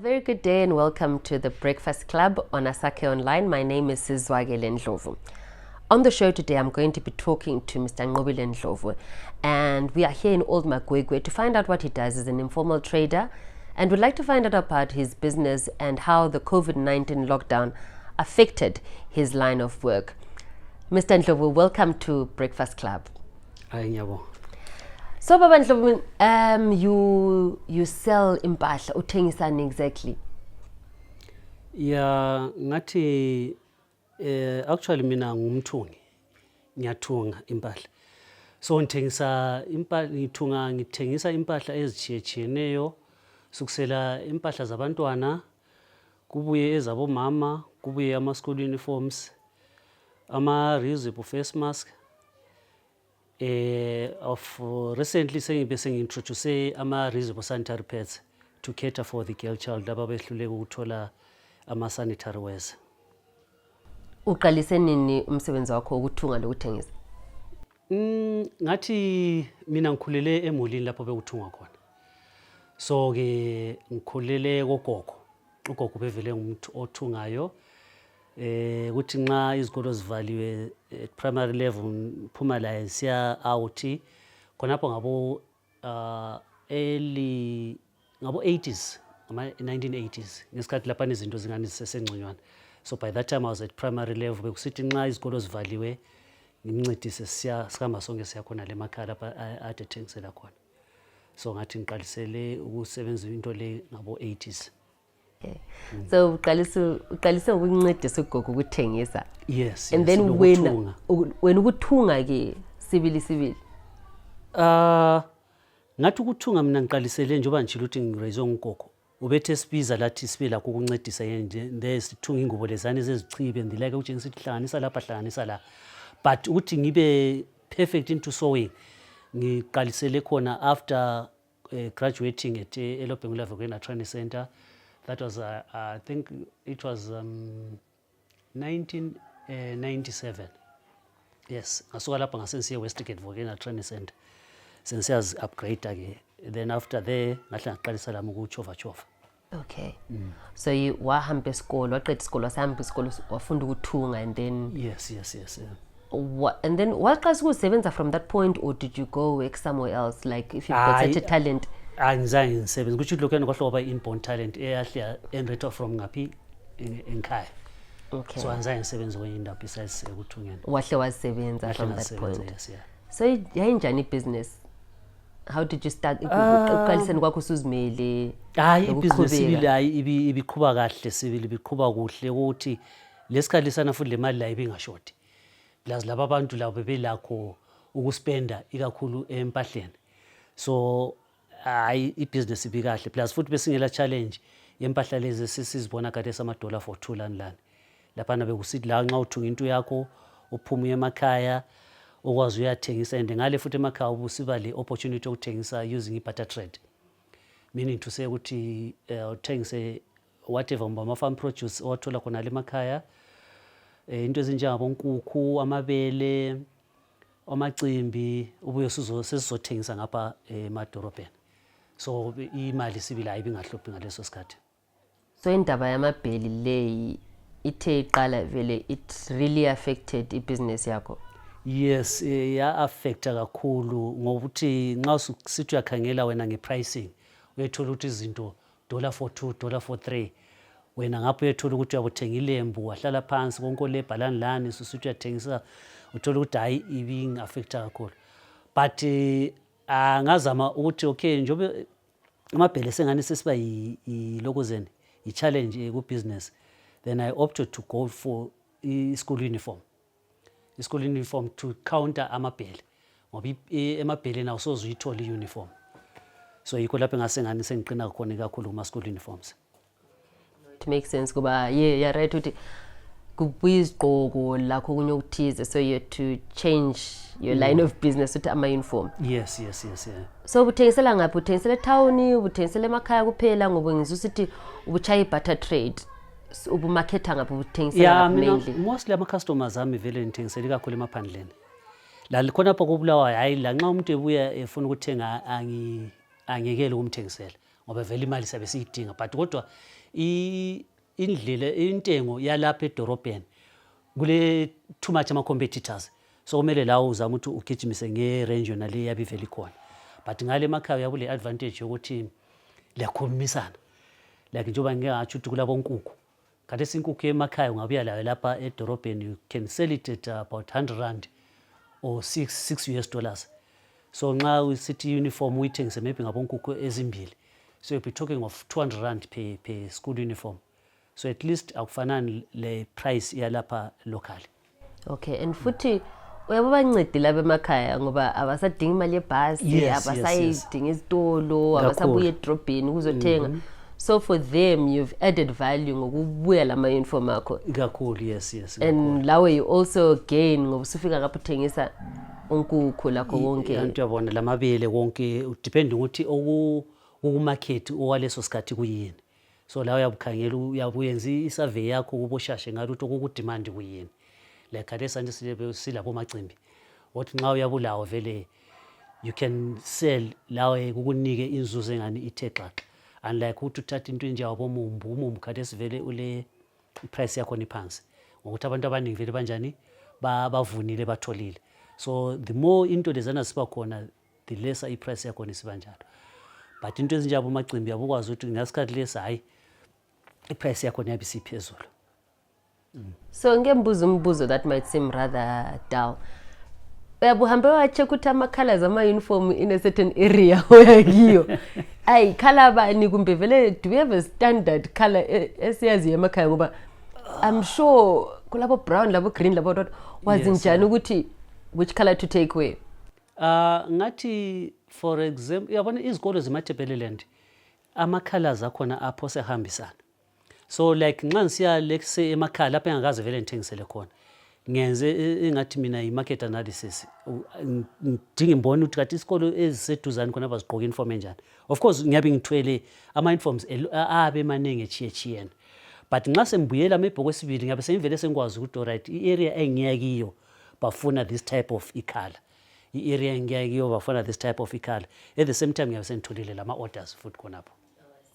very good day and welcome to the Breakfast Club on Asake Online. My name is Sizwakele Ndlovu. On the show today, I'm going to be talking to Mr. Nqobile Ndlovu, and we are here in Old Magwegwe to find out what he does as an informal trader, and we'd like to find out about his business and how the COVID-19 lockdown affected his line of work. Mr. Ndlovu, welcome to Breakfast Club. So Baba Ndlovu, you sell impahla, uthengisani exactly? Yeah, ngathi actually mina ngumthungi. Ngiyathunga impahla. So ngithengisa impahla, ngithengisa impahla ezitshiyeneyo sukusela impahla zabantwana, kubuye ezabomama, kubuye ama school uniforms, ama reusable face mask. Recently sengibe introduce ama reusable sanitary pads to cater for the girl child laba behluleka ukuthola ama sanitary wares. Uqalise nini umsebenzi wakho ukuthunga lokuthengisa? Ngathi mina ngikhulele emulini lapho bekuthungwa khona. So ke ngikhulele kogogo. Ugogo bevele ngumuntu othungayo. Ukuthi nxa izikolo zivaliwe primary level phuma la siya out khonapho ngabo early ngabo 80s ama 1980s ngesikhathi lapha izinto zingani sesengconywana. So by that time I was at primary level bekusithi nxa izikolo zivaliwe ngimncedise sikhamba sonke siya khona le makhaya lapha ade thengisela khona. So ngathi ngiqalisele ukusebenza into le ngabo 80s. So uqalise ukuncedisa ugogo ukuthengisa. Yes. And then when ukuthunga ke sibili. Ngathi ukuthunga mina ngiqalisele njengoba njilo ukuthi ngiraise ngogogo. Ubethe sibiza lathi sibe lakho ukuncedisa yena sithunga ingubo lezane ezichibe ndileke utshengisa ihlanganisa lapha hlanganisa la. But uthi ngibe perfect into sewing ngiqalisele khona after graduating at Elobhengula Vokena Training Center. That was I think it was 1997. Yes, ngasuka lapha ngasensiye Westgate Vokena Training Center. Sensiyazi upgrade again. Then after there ngahle ngaqalisa lami ukuchova. Okay. So you wahamba esikolo, waqeda isikolo, wasahamba isikolo, wafunda ukuthunga, and then Yes. And then waqalisa ukusebenza from that point, or did you go work somewhere else, like if you've got such a talent? Angizange ngisebenza ukuthi lokho ngohloba inborn talent eyahle enretho from ngaphi ekhaya. Okay. So angizange ngisebenza kwenye indawo besides ukuthungena. Wahle wasebenza from that point. Yes, yeah. So yayinjani business? How did you start? Uqaliseni kwakho usuzimele? Business sibili ibiqhuba kahle sibili biqhuba kuhle ukuthi lesikhathi sana futhi le mali la ibingashoti. Plus laba abantu labo bebelakho ukuspenda ikakhulu empahleni. So business ibikahle plus futhi besingela challenge yempahla lezi sisizibona kade $2 for 2 lani lapha nabe kusithi la nxa uthunga into yakho uphuma emakhaya okwazi uyathengisa and ngale futhi emakhaya ubusiba le opportunity yokuthengisa using barter trade, meaning to say ukuthi uthengise whatever ama farm produce owathola khona le emakhaya, into ezinjengabo nkukhu, amabele, amacimbi ubuye sizothengisa ngapha emadorobheni. So imali sibili ayibingahluphi ngaleso sikhathi. So indaba yamabheli le ithe iqala vele it really affected ibusiness yakho? Yes, ya affecta kakhulu ngokuthi nxa usithi uyakhangela wena ngepricing uyethola ukuthi izinto $4 for 2, $4 for 3, wena ngapho uyethola ukuthi uyabuthenga ilembu wahlala phansi konke lebhalani lani usithi uyathengisa uthola ukuthi hayi ibing affecta kakhulu. But ngazama ukuthi okay njobe amabhele sengani sesiba ilokuzeni i-challenge ku business, then I opted to go for school uniform. School uniform to counter amabhele ngoba emabheleni awusoze uyithola i-uniform. So yikho lapho ngasengani sengiqina khona kakhulu kuma school uniforms. It makes sense kuba yeah right ukuthi kubuyizigqoko lakho kunye ukuthize, so you had to change your line of business with ama uniform. Yes, yeah. So ubuthengisela ngaphi? Ubuthengisela etawuni, ubuthengisela emakhaya kuphela ngoba ngizusithi ubuchaya barter trade? Ubumarketa ngaphi ubuthengisela mainly? Yeah, mostly ama customers ami vele ngithengisela kakhulu emaphandleni. La likhona lapha koBulawayo hayi la nxa umuntu ebuya efuna ukuthenga angekele ukumthengisela ngoba vele imali sabe siyidinga, but kodwa indlela intengo yalapha edorobheni kule too much ama competitors, so kumele lawo uzama ukuthi ugijimise nge-range yona le yabe vele khona. But ngale emakhaya yakule advantage yokuthi liyakhulumisana, like njengoba ngike ngatsho ukuthi kulabo nkukhu, kanti isinkukhu emakhaya ungabuya layo lapha edorobheni, you can sell it at about 100 rand or $6 US. So nxa usithi uniform uyithengise maybe ngabonkukhu ezimbili, so you'll be talking of 200 rand per school uniform. So at least akufanani le price yalapha locally. Okay, and futhi uyabancedi laba emakhaya ngoba abasadinga imali yebhasi, abasayidinga izitolo, abasabuya edrobheni ukuzothenga. So for them you've added value ngokubuya lama uniform akho. Kakhulu, yes. And lawe you also gain ngoba usufika lapho uthengisa unkukhu lakho konke. Abantu yabona lamabele konke depending ukuthi okumarket owaleso sikhathi kuyini. So la uyabukhangela uyabuyenza isurvey yakho kuboshashe ngathi ukuthi okudemand kuyini. Like kade sanje silabo macimbi. Wathi nxa uyabulawo vele you can sell lawe kukunike inzuzo engani ithe xaxa. Unlike ukuthi uthatha into enje umumbu kade sivele ule price yakho ni phansi. Ngokuthi abantu abaningi vele banjani bavunile batholile. So the more into lezana siba khona, the lesser iprice yakho nisiba njalo. But into ezinjabo macimbi abukwazi ukuthi ngasikhathi lesa hayi iprice yakho niyabe siphezulu. So umbuzo that might seem rather dull. Uyabuhambe wacheck ukuthi ama-colors ama-uniform in a certain area oyakiyo. Ayi color bani kumbe vele do we have a standard color esiyaziyo emakhaya ngoba I'm sure kulabo brown labo green labo wazi njani ukuthi which color to take away? Ngathi for example yabona izikolo zeMathebeleland ama-colors akhona apho sehambisana. So like nxa ngisiya let's say emakhaya lapha engakaze vele ngithengisele khona, ngenze engathi mina i-market analysis, ngidinga imbone ukuthi kathi isikolo eziseduzane khona abazigqoka uniform enjani. Of course ngiyabe ngithwele ama-uniforms abe maningi echiyechiyene, but nxa sengibuyela maybe okwesibili ngiyabe sengivele sengikwazi ukuthi alright i-area engiya kiyo bafuna this type of i-color, i-area engiya kiyo bafuna this type of i-color. At the same time ngiyabe sengitholile lama-orders futhi khonapho.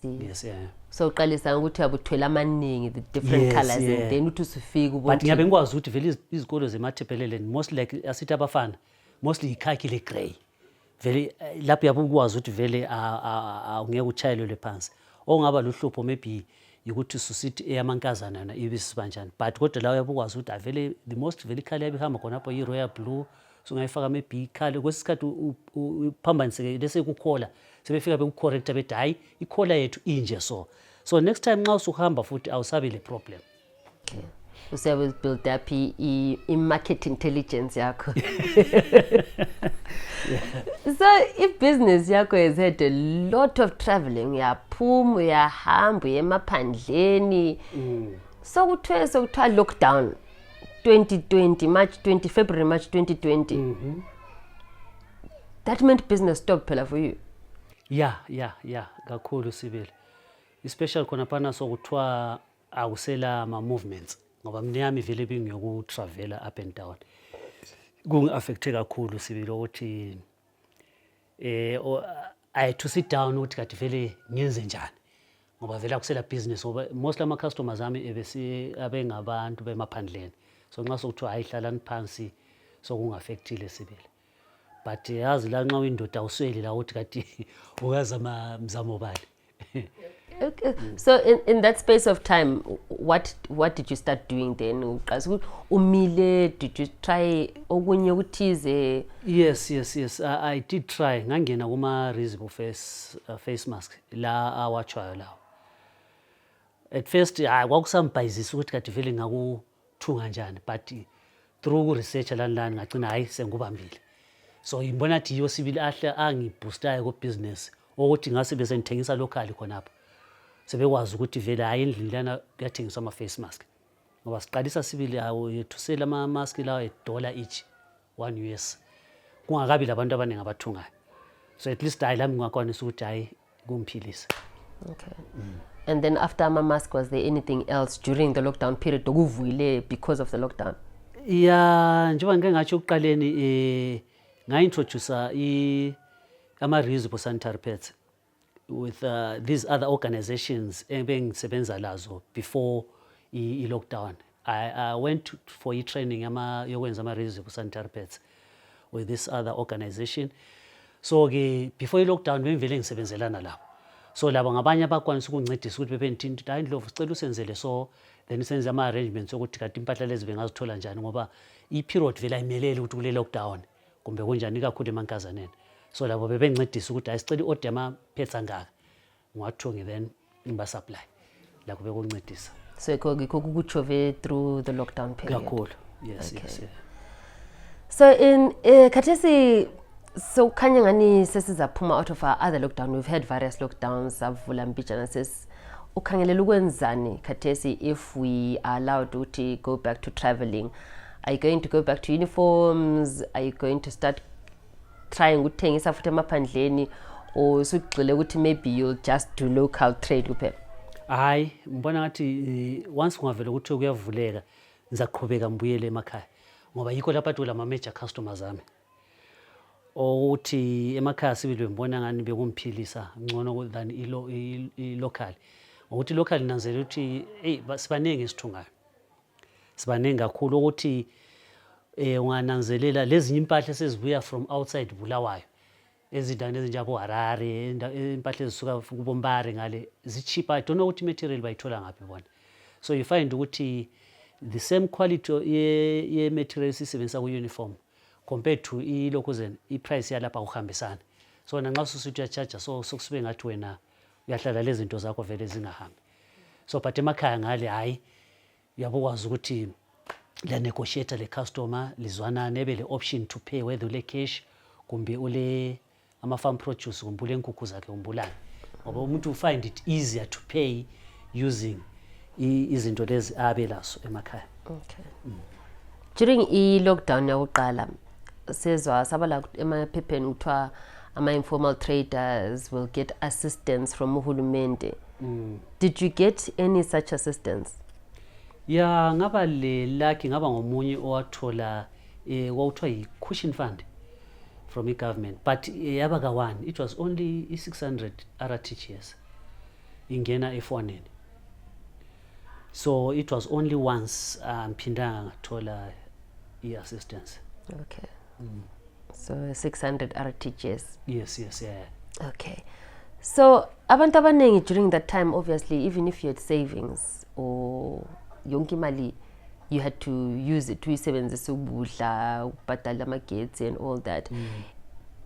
Yes, yeah. So uqalisa ukuthi uyabuthwela amaningi the different colors and then uthi usufika but ngiyabe ngikwazi ukuthi vele izikolo zeMathebeleland most like asithi abafana mostly ikhaki le grey. Vele lapho yabukwazi ukuthi vele ungeke uchayelwe phansi. Ongaba luhlupho maybe ukuthi susithi eyamankazana na ibisibanjani, but kodwa la uyabukwazi ukuthi vele the most vele color yabihamba khonapho i-royal blue. So ngayifaka maybe ikhali kwesikhathi uphambaniseke lese kukhola sebefika bekucorrecta bethi hayi ikhola yethu inje so next time nxa usuhamba futhi awusabi le problem. Okay. Usabe build up i-market intelligence yakho. So if business yakho has had a lot of traveling, uyaphuma uyahamba emaphandleni, so kuthiwa lockdown 2020 February March 2020. That meant business stopped phela for you. Yeah kakhulu sibili, especially khona phana sokuthiwa akusela ama movements ngoba mnyami vele bengiyoku travela up and down. Kungi-affecte kakhulu sibili ukuthi I had to sit down ukuthi kade vele ngenze njani ngoba vele akusela business ngoba most ama customers ami abengabantu bemaphandleni. So nxa sokuthiwa ayihlalani phansi so kungi-affectile sibili. But yazi la nxa uyindoda awusweli la ukuthi kade ukazama mzamo bani. Okay. So in that space of time, what did you start doing then? Umile, did you try okunye ukuthize? Yes. I did try. Ngangena kuma reusable face mask la awatshwayo lawo. At first kwakusambhayizisa ukuthi kade vele ngakuthunga njani, but through research lani ngagcina hayi sengubambile. So imbona thi yosibili ahla angiboostayo ku business ukuthi ngase bese ngithengisa locally khonapho. Sebekwazi ukuthi vele hayi endlini lana kuyathengiswa ama face mask. Ngoba siqalisa sibili yethusela ama mask lawo $1 each, $1 kungakabi labantu abaningi abathungayo. So at least hayi lami ngakwanisa ukuthi hayi kumphilisa. Okay. And then after ama mask, was there anything else during the lockdown period okuvuyile because of the lockdown? Yeah, njengoba ngike ngatsho ukuqaleni ngaintroduce ama reusable sanitary pads with these other organizations ebengisebenza lazo before i-lockdown. I went for training yokwenza ama-reusable sanitary pads with this other organization. So before i-lockdown bengivele ngisebenzelana labo. So labo ngabanye abakwanisa ukuncedisa ukuthi bebenthinta hayi Ndlovu sicela usenzele so then senze ama-arrangements ukuthi kade impahla lezi bengazithola njani ngoba i-period vele ayimelele ukuthi kule lockdown kumbe kunjani kakhulu emankazaneni. So labo bebencedisa ukuthi hayi sicela i-order ama-pads angaka ngiwathunge then ngibasupply lakho bekuncedisa. So kukuchove through the lockdown period. Kakhulu. Yes, okay. Yes. Yeah. So in khathesi so khanya ngani sesizaphuma out of our other lockdown. We've had various lockdowns savula mbijana ukhangelela ukwenzani khathesi if we are allowed to go back to traveling? Are you going to go back to uniforms? Are you going to start trying ukuthengisa futhi emaphandleni or sugxile ukuthi maybe you'll just do local trade kuphela? Hayi ngibona ngathi once kungavela ukuthi kuyavuleka ngizaqhubeka ngibuyele emakhaya ngoba yikho lapha thola ama major customers ami. Ukuthi emakhaya sibile ngibona ngani bekumphilisa ngcono than i-local. Ukuthi local nanzela ukuthi sibaningi isithungayo. Sibaningi kakhulu ukuthi ungananzelela lezi impahla sezibuya from outside Bulawayo. Ezindaweni ezinjabo Harare, impahla ezisuka kuBombare ngale zi-cheap. I don't know ukuthi material bayithola ngaphi bona. So you find ukuthi the same quality ye material sisebenzisa ku-uniform compared to i-lokuzeni i-price yalapha kuhambisana. So nanxa usuthi uyacharge so kusube ngathi wena uyahlala lezi zinto zakho vele zingahambi. So but emakhaya ngale hayi uyabokwazi ukuthi la negotiate le customer lizwanane ebe le option to pay whether ule cash kumbe ule ama-farm produce kumbe ule nkukhu zakhe umbulani ngoba umuntu find it easier to pay using izinto lezi abelazo emakhaya. Okay. During i-lockdown yakuqala sezwa sabala emaphepheni kuthiwa ama-informal traders will get assistance from uhulumende. Did you get any such assistance? Yeah, ngaba le lucky ngaba ngomunye owathola kwakuthiwa yi-cushion fund from i-government but yaba ka-1 it was only 600 RTGS ingena efonini. So it was only once phindanga ngathola i-assistance. Okay. So 600 RTGS. Yes, yeah. Okay. So abantu abaningi during that time obviously even if you had savings or yonke imali you had to use it to uyisebenzisa ukudla ukubhadala amagetsi and all that.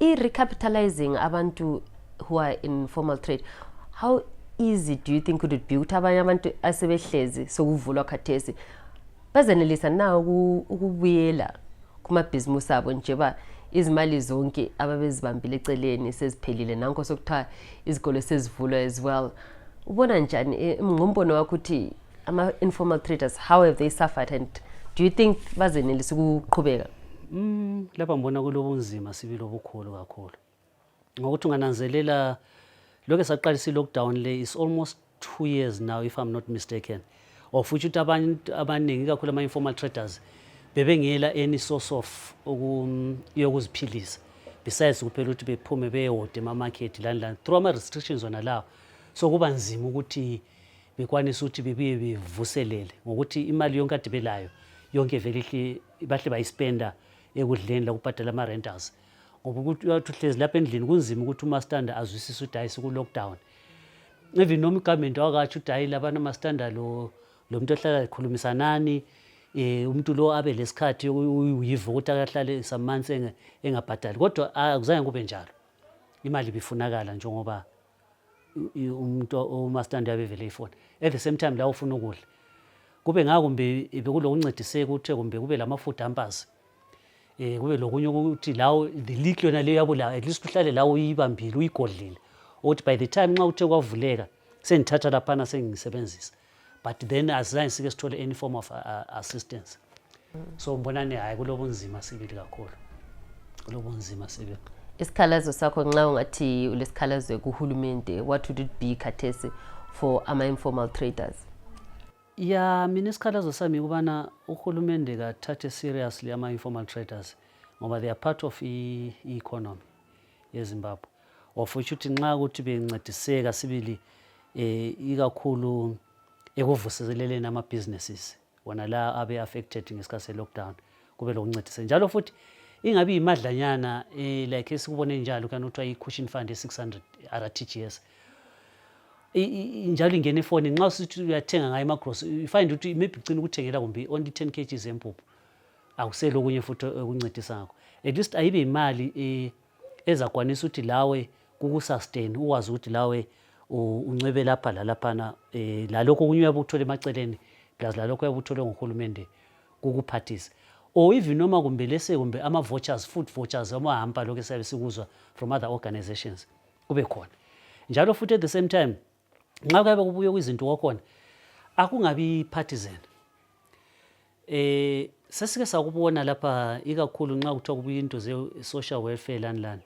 I-recapitalizing abantu who are in formal trade, how easy do you think could it be ukuthi abanye abantu asebehlezi sokuvulwa khathesi bazenelisa na ukubuyela kumabhizimusi abo njeba izimali zonke ababezibambile eceleni seziphelile nanko sokuthiwa izikole sezivulwa as well? Ubona njani ngombono wakho ukuthi ama-informal traders how have they suffered and do you think bazenelisa ukuqhubeka? Lapha ngibona kulobunzima sibilo obukhulu kakhulu ngokuthi ungananzelela lokho saqalisa i-lockdown le is almost 2 years now if I'm not mistaken of which abantu abaningi kakhulu ama-informal traders bebengela any source of yokuziphilisa besides kuphela ukuthi bephume beyode ema-market lani through ama-restrictions wona lawo. So kuba nzima ukuthi bekwanisa ukuthi bebuye bevuselele ngokuthi imali yonke ade belayo yonke vele bahle bayispenda ekudleni la kubhadala ama-rentals ngoba ukuthi uyathi uhlezi lapha endlini kunzima ukuthi umastanda azwisise ukuthi hayi siku-lockdown. Even noma i-government wakatsho ukuthi hayi labana amastanda lo muntu ohlala ekhulumisanani umuntu lo abe lesikhathi uyiva ukuthi akahlale some months engabhadali kodwa akuzange kube njalo. Imali bifunakala njengoba umuntu umastanda yabevele ifona at the same time la ufuna ukudla kube ngakumbe bekulokuncediseka ukuthi kumbe kube lamafutha ampazi kube lokunye ukuthi lawo the leak yona leyo yabo la at least uhlale lawo uyibambile uyigodlile ukuthi by the time nxa uthe kwavuleka sengithatha laphana sengisebenzisa but then azange sike sithole any form of assistance. So mbonani hayi kulobunzima sibili kakhulu kulobunzima sibili. Isikhalazo sakho nxa ungathi ulesikhalazo kuhulumende what would it be khathesi for ama-informal traders? Yeah, mina isikhalazo sami kubana uhulumende kathathe seriously ama-informal traders ngoba they are part of i-economy yeZimbabwe. of which uthi nxa ukuthi bencediseka sibili ikakhulu ekuvuseleleni ama-businesses wona la abe affected ngesikhathi se-lockdown kube lokuncedisa njalo futhi ingabi imadlanyana like esikubone njalo kana kuthiwa i-cushion fund ye-600 RTGS njalo ingene efoni nxa usithi uyathenga ngayo amagrocery find ukuthi maybe ugcina ukuthengela kumbe only 10 kg empuphu akusele okunye futhi okuncedisa ngakho at least ayibe imali ezakwanisa ukuthi lawe kukusustain ukwazi ukuthi lawe uncebe lapha lalaphana lalokho okunye uyabe uthole emaceleni plus lalokho uyabe uthole ngohulumende kukuphathisa or even noma kumbe lese kumbe ama-vouchers food vouchers amahampa lokho esabe sikuzwa from other organizations kube khona njalo futhi at the same time nxa kuyabe kubuye kwizinto kwakhona akungabi partisan sesike sakubona lapha ikakhulu nxa kuthiwa kubuye into ze-social welfare lani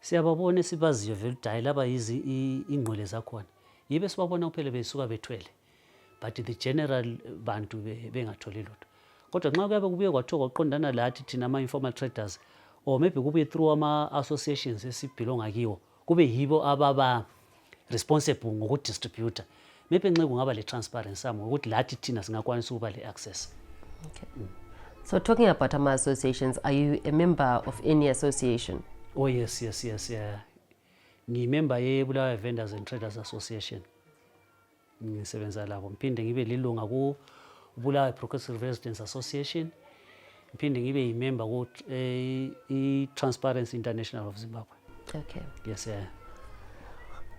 siyababona sibaziyo vele ukuthi hayi laba yizi ingqole zakhona yibe sibabona kuphela besuka bethwele but the general bantu bengatholi lutho kodwa nxa kuyabe kubuye kwathiwa kwaqondana lathi thina ama-informal traders or maybe kubuye through ama-associations esibhilonga kiwo kube yibo ababa responsible ngokudistributor maybe nxa kungaba le-transparency sami ngokuthi lathi thina singakwanisa ukuba le-access. Okay. So talking about ama-associations, are you a member of any association? Oh yes, yeah. Ngimember ye-Bulawayo Vendors and Traders Association. Ngisebenza labo. Ngiphinde ngibe lilunga ku Bulawayo Progressive Residents Association. Ngiphinde ngibe yimember ku Transparency International of Zimbabwe. Okay. Yes, yeah.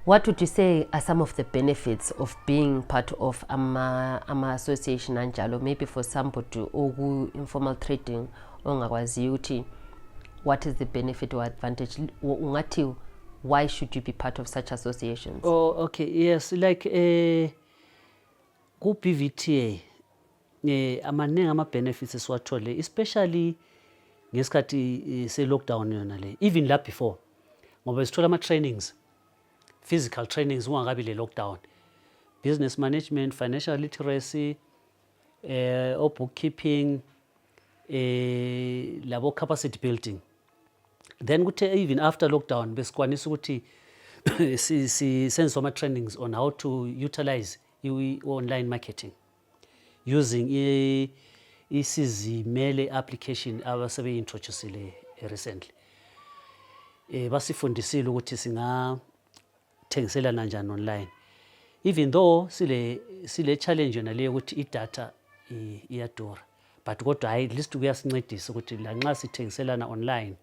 What would you say are some of the benefits of being part of ama association anjalo, maybe for somebody oku informal trading ongakwazi ukuthi what is the benefit or advantage ungathi why should you be part of such associations? Oh, okay, yes, like ku BVTA amaningi ama-benefits esiwathole especially ngesikhathi se-lockdown yona le even la before ngoba sithola ama-trainings physical trainings ungakabi le lockdown business management, financial literacy, bookkeeping, labo capacity building. Then even after lockdown besikwanisa ukuthi senze ama trainings on how to utilize online marketing using Sizwakele application abasebe introducile recently. Basifundisile ukuthi singathengiselana njani online. Even though sile challenge yona leyo ukuthi idata iyadura, but kodwa at least kuyasincedisa ukuthi la nxa sithengiselana online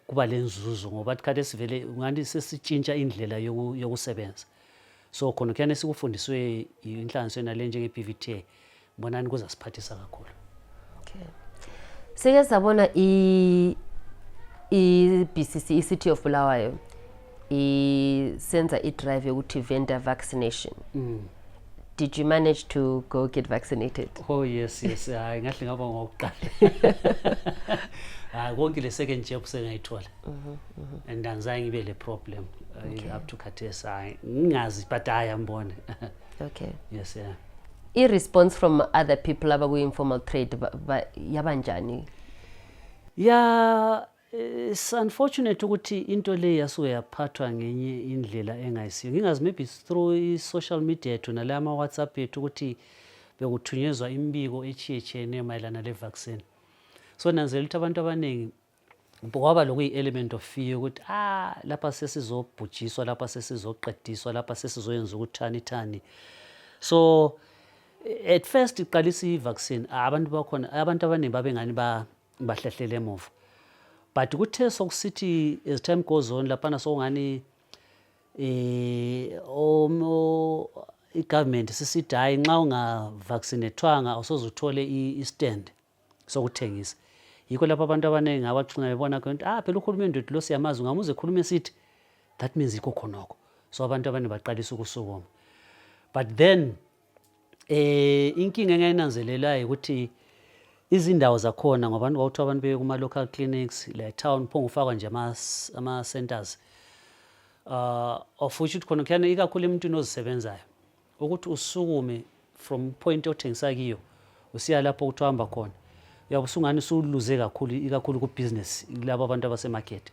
kuba lenzuzo ngoba kade sivele ngani sesitshintsha indlela yokusebenza. So khona kuyane sikufundiswe inhlanganiso yena le njenge PVTA mbonani kuzasiphathisa kakhulu. Okay. Sike sabona BCC City of Bulawayo senza drive yokuthi vendor vaccination. Did you manage to go get vaccinated? Oh yes, hayi ngahle ngaba ngokuqala. Konke le second jab sengayithola. And angizayi ngibe le problem up to khathesi hayi ngingazi but hayi ambone. Okay. Yes, yeah. I-response from other people abaku informal trade yabanjani? Yeah, it's unfortunate ukuthi into le yasuke yaphathwa ngenye indlela engayisiyo. Ngingazi maybe through social media yethu nala ama WhatsApp yethu ukuthi bekuthunyezwa imbiko echiyechene mayelana le vaccine. So nanzela ukuthi abantu abaningi kwaba lokuyi-element of fear ukuthi lapha sesizobhujiswa, lapha sesizoqediswa, lapha sesizoyenza ukuthani. So at first iqalisa i-vaccine abantu bakhona abantu abaningi babengani bahlehlele emuva. But kuthe sokusithi as time goes on lapha sokungani i-government sisithi hayi nxa ungavaccinatwanga awusozuthole i-stand sokuthengisa. Yikho lapha abantu abaningi abagcina bebona ukuthi phela uhulumende wethu lo siyamazi ungamuze ekhulume sithi that means yikho khonoko. So abantu abaningi baqalisa ukusukuma. But then inkinga engayinanzelelayo ukuthi izindawo zakhona ngabantu bawuthi abantu beye kuma local clinics la town phongo ufakwa nje ama centers of which khona kuyane ikakhulu emuntwini ozisebenzayo ukuthi usukume from point othengisa kiyo usiya lapho uthamba khona uyabusungani usuluze kakhulu ikakhulu ku business labo abantu abase market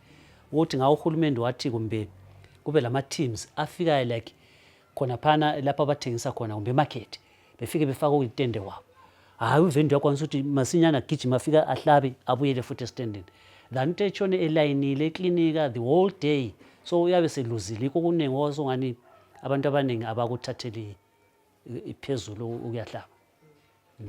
ukuthi ngawo uhulumende wathi kumbe kube lama teams afikayo like khona phana lapha abathengisa khona kumbe market befike befaka uyitende wabo hayi uvendi yakwanisa ukuthi masinyana gijima afika ahlabe abuyele futhi estandeni than into etshone elayinile eklinika the whole day so uyabe seluzile ikho kuningi osongani abantu abaningi abakuthatheli iphezulu ukuyahlaba.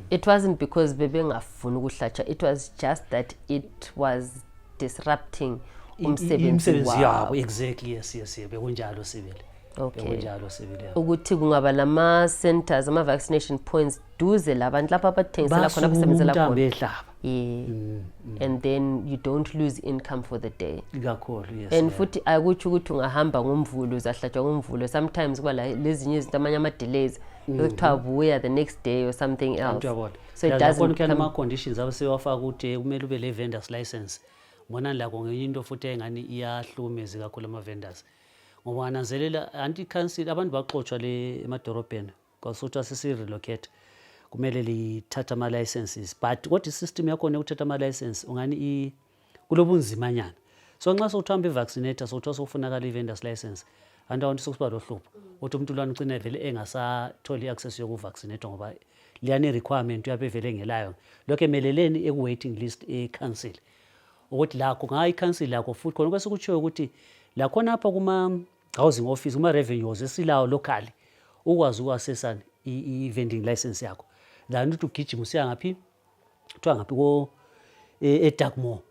It wasn't because bebengafuni ukuhlatsha, it was just that it was disrupting umsebenzi wabo. Exactly, yes bekunjalo sibili. Okay. Bekunjalo sibili. Ukuthi kungaba lama centers ama vaccination points duze labantu lapha abathengisela khona kusebenzela khona. And then you don't lose income for the day. Kakhulu, yes. And futhi akuthi ukuthi ungahamba ngomvulo uzahlatshwa ngomvulo, sometimes kuba lezinye izinto amanye ama delays ekuthiwa buya the next day or something else. So it doesn't come ama conditions abasewafaka ukuthi kumele ube le vendors license. Mbona la ngenye into futhi engani iyahlumeza kakhulu ama vendors. Ngoba ananzelela anti council abantu baxoxwa le emadorobheni kwasuthi asisi relocate kumele lithatha ama licenses but what is system yakho nekuthatha ama license ungani kulobunzimanyana. So nxa sokuthamba ivaccinator sokuthi sokufunakala i-vendors license andawantu sokuba lohlupho uthi umuntu lwana ucina vele engasatholi iaccess yokuvaccinate ngoba liyane requirement uyabe vele ngelayo lokho emeleleni eku-waiting list e-council ukuthi lakho ngayi council lakho futhi khona kwesikutshiwo ukuthi la khona apha kuma housing office kuma revenues esilawo locally ukwazi ukuassessa i-vending license yakho than ukuthi ugijima usiya ngaphi kuthiwa ngaphi ko eDarkmore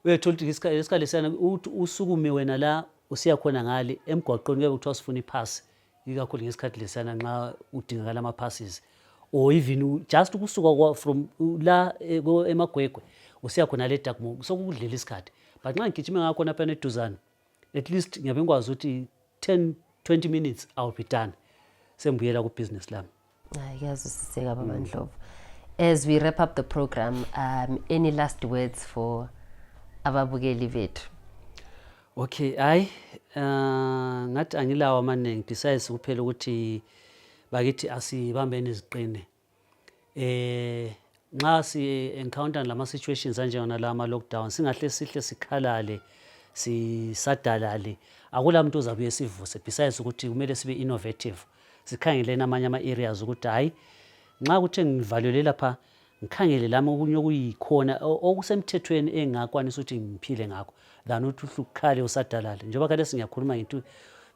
uyethola ukuthi isikhathi lesana usukume wena la usiya khona ngale emgwaqweni kuyabe kuthiwa sifuna ipass ikakhulu ngesikhathi lesana nxa udingakala ama passes or even just ukusuka from la emagwegwe usiya khona le Darkmore sokudlela isikhathi but nxa ngigijima ngakhona phana eduzane at least ngiyabe ngikwazi ukuthi 10-20 minutes I'll be done sembuyela ku business lami. Ngiyazwisiseka Baba Ndlovu. As we wrap up the program, any last words for ababukeli bethu? Okay, ngathi angilawa amaningi besides kuphela ukuthi bakithi asibambeni iziqine. Nxa si encounter lama situations anjengona la ama lockdown singahle sihle sikhalale sisadalale akula muntu ozabuye sivuse besides ukuthi kumele sibe innovative sikhangelena amanye ama areas ukuthi hayi nxa kuthe ngivalele lapha ngikhangele lami okunye okuyikhona okusemthethweni engakwanisa ukuthi ngiphile ngakho than ukuthi uhlukhale usadalale njengoba kade singakhuluma into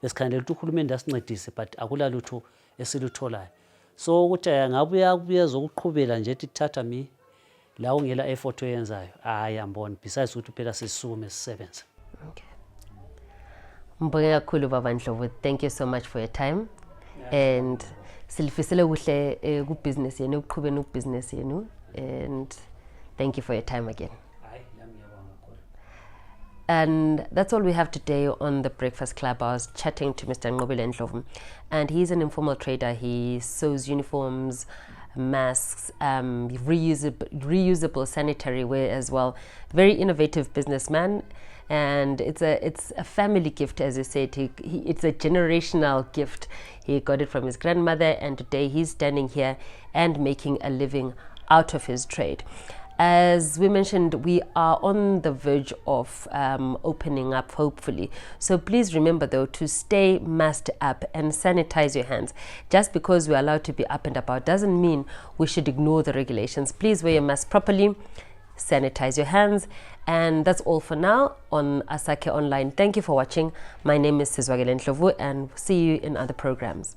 besikhangelela ukuthi uhulumende asincedise but akula lutho esilutholayo so ukuthi ngabuya zokuqhubela nje thatha mi la ungela effort oyenzayo hayi ambona besides ukuthi phela sisukume sisebenza. Okay. Mbonga kakhulu Baba Ndlovu, thank you so much for your time. And silifisele kuhle ku business yenu ukuqhubeni ku business yenu and thank you for your time again. And that's all we have today on the Breakfast Club. I was chatting to Mr. Nqobile Ndlovu, and he's an informal trader. He sews uniforms, masks, reusable sanitary wear as well. Very innovative businessman, and it's a family gift, as you said. It's a generational gift. He got it from his grandmother, and today he's standing here and making a living out of his trade. As we mentioned, we are on the verge of opening up, hopefully. So please remember, though, to stay masked up and sanitize your hands. Just because we're allowed to be up and about doesn't mean we should ignore the regulations. Please wear your mask properly, sanitize your hands, and that's all for now on Asake Online. Thank you for watching. My name is Sizwakele Ndlovu, and see you in other programs.